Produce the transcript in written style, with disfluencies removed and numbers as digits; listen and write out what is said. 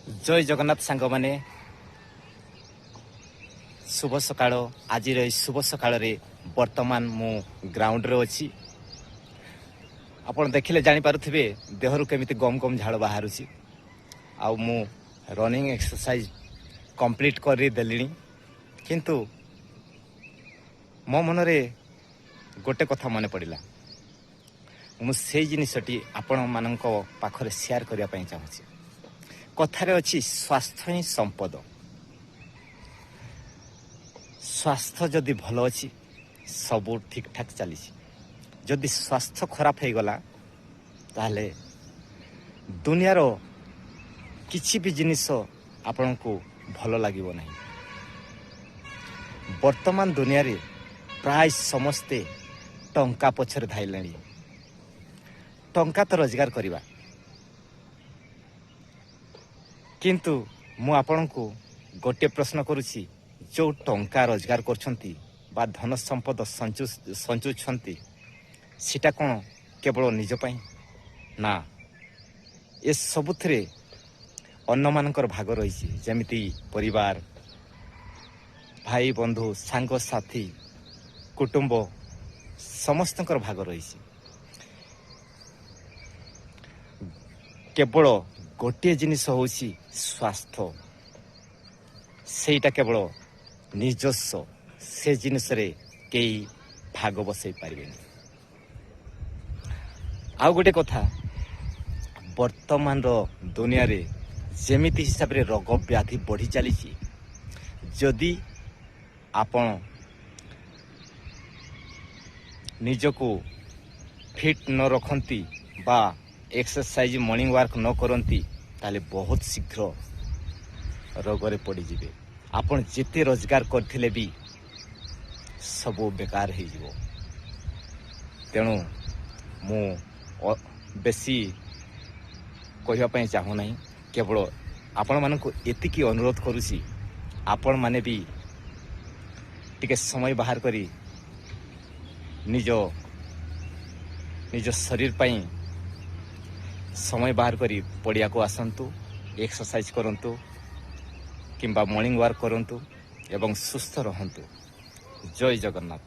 ଜୟ ଜଗନ୍ନାଥ ସାଙ୍ଗମାନେ, ଶୁଭ ସକାଳ। ଆଜିର ଏହି ଶୁଭ ସକାଳରେ ବର୍ତ୍ତମାନ ମୁଁ ଗ୍ରାଉଣ୍ଡରେ ଅଛି। ଆପଣ ଦେଖିଲେ ଜାଣିପାରୁଥିବେ ଦେହରୁ କେମିତି ଗମ ଗମ ଝାଳ ବାହାରୁଛି। ଆଉ ମୁଁ ରନିଂ ଏକ୍ସରସାଇଜ କମ୍ପ୍ଲିଟ୍ କରିଦେଲିଣି, କିନ୍ତୁ ମୋ ମନରେ ଗୋଟେ କଥା ମନେ ପଡ଼ିଲା। ମୁଁ ସେଇ ଜିନିଷଟି ଆପଣମାନଙ୍କ ପାଖରେ ସେୟାର କରିବା ପାଇଁ ଚାହୁଁଛି। କଥାରେ ଅଛି, ସ୍ୱାସ୍ଥ୍ୟ ହିଁ ସମ୍ପଦ। ସ୍ୱାସ୍ଥ୍ୟ ଯଦି ଭଲ ଅଛି, ସବୁ ଠିକ୍ଠାକ୍ ଚାଲିଛି। ଯଦି ସ୍ୱାସ୍ଥ୍ୟ ଖରାପ ହେଇଗଲା, ତାହେଲେ ଦୁନିଆର କିଛି ବି ଜିନିଷ ଆପଣଙ୍କୁ ଭଲ ଲାଗିବ ନାହିଁ। ବର୍ତ୍ତମାନ ଦୁନିଆରେ ପ୍ରାୟ ସମସ୍ତେ ଟଙ୍କା ପଛରେ ଧାଇଁଲେଣି। ଟଙ୍କା ତ ରୋଜଗାର କରିବା, କିନ୍ତୁ ମୁଁ ଆପଣଙ୍କୁ ଗୋଟିଏ ପ୍ରଶ୍ନ କରୁଛି, ଯେଉଁ ଟଙ୍କା ରୋଜଗାର କରୁଛନ୍ତି ବା ଧନ ସମ୍ପଦ ସଞ୍ଚୁଛନ୍ତି, ସେଟା କ'ଣ କେବଳ ନିଜ ପାଇଁ? ନା, ଏସବୁଥିରେ ଅନ୍ୟମାନଙ୍କର ଭାଗ ରହିଛି, ଯେମିତି ପରିବାର, ଭାଇ ବନ୍ଧୁ, ସାଙ୍ଗସାଥି, କୁଟୁମ୍ବ, ସମସ୍ତଙ୍କର ଭାଗ ରହିଛି। କେବଳ ଗୋଟିଏ ଜିନିଷ ହେଉଛି ସ୍ୱାସ୍ଥ୍ୟ, ସେଇଟା କେବଳ ନିଜସ୍ୱ। ସେ ଜିନିଷରେ କେହି ଭାଗ ବସେଇ ପାରିବେନି। ଆଉ ଗୋଟେ କଥା, ବର୍ତ୍ତମାନର ଦୁନିଆରେ ଯେମିତି ହିସାବରେ ରୋଗ ବ୍ୟାଧି ବଢ଼ି ଚାଲିଛି, ଯଦି ଆପଣ ନିଜକୁ ଫିଟ୍ ନ ରଖନ୍ତି ବା ଏକ୍ସରସାଇଜ, ମର୍ଣ୍ଣିଂ ୱାର୍କ ନ କରନ୍ତି, ତାହେଲେ ବହୁତ ଶୀଘ୍ର ରୋଗରେ ପଡ଼ିଯିବେ। ଆପଣ ଯେତେ ରୋଜଗାର କରିଥିଲେ ବି ସବୁ ବେକାର ହେଇଯିବ। ତେଣୁ ମୁଁ ବେଶୀ କହିବା ପାଇଁ ଚାହୁଁନାହିଁ। କେବଳ ଆପଣମାନଙ୍କୁ ଏତିକି ଅନୁରୋଧ କରୁଛି, ଆପଣମାନେ ବି ଟିକେ ସମୟ ବାହାର କରି ନିଜ ନିଜ ଶରୀର ପାଇଁ ସମୟ ବାହାର କରି ପଡ଼ିଆକୁ ଆସନ୍ତୁ, ଏକ୍ସରସାଇଜ କରନ୍ତୁ କିମ୍ବା ମର୍ଣ୍ଣିଂ ୱାର୍କ କରନ୍ତୁ ଏବଂ ସୁସ୍ଥ ରହନ୍ତୁ। ଜୟ ଜଗନ୍ନାଥ।